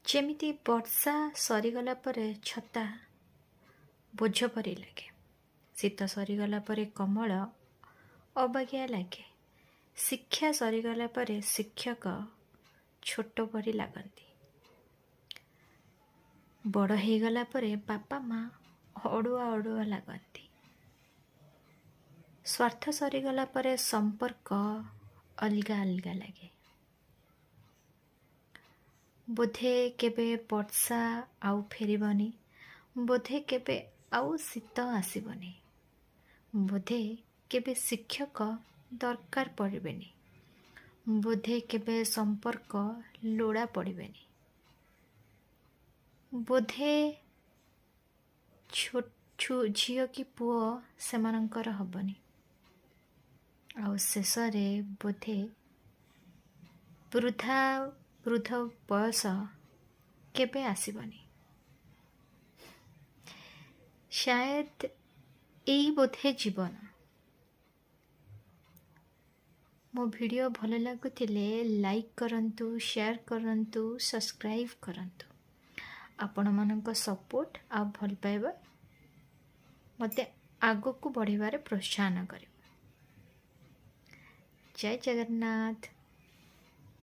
ଯେମିତି ବର୍ଷା ସରିଗଲା ପରେ ଛତା ବୋଝ ପରି ଲାଗେ, ଶୀତ ସରିଗଲା ପରେ କମଳ ଅବାଗିଆ ଲାଗେ, ଶିକ୍ଷା ସରିଗଲା ପରେ ଶିକ୍ଷକ ଛୋଟ ପରି ଲାଗନ୍ତି, ବଡ଼ ହେଇଗଲା ପରେ ବାପା ମା ଅଡ଼ୁଆ ଅଡ଼ୁଆ ଲାଗନ୍ତି, ସ୍ୱାର୍ଥ ସରିଗଲା ପରେ ସମ୍ପର୍କ ଅଲଗା ଅଲଗା ଲାଗେ। ବୋଧେ କେବେ ବର୍ଷା ଆଉ ଫେରିବନି, ବୋଧେ କେବେ ଆଉ ଶୀତ ଆସିବନି, ବୋଧେ କେବେ ଶିକ୍ଷକ ଦରକାର ପଡ଼ିବେନି, ବୋଧେ କେବେ ସମ୍ପର୍କ ଲୋଡ଼ା ପଡ଼ିବେନି, ବୋଧେ ଝିଅ କି ପୁଅ ସେମାନଙ୍କର ହେବନି, ଆଉ ଶେଷରେ ବୋଧେ ବୃଦ୍ଧା ବୃଦ୍ଧ ବୟସ କେବେ ଆସିବନି। ସାୟଦ ଏଇ ବୋଧେ ଜୀବନ। ମୋ ଭିଡ଼ିଓ ଭଲ ଲାଗୁଥିଲେ ଲାଇକ୍ କରନ୍ତୁ, ସେୟାର କରନ୍ତୁ, ସବସ୍କ୍ରାଇବ୍ କରନ୍ତୁ। ଆପଣମାନଙ୍କ ସପୋର୍ଟ ଆଉ ଭଲ ପାଇବା ମୋତେ ଆଗକୁ ବଢ଼ିବାରେ ପ୍ରୋତ୍ସାହନ କରିବ। ଜୟ ଜଗନ୍ନାଥ।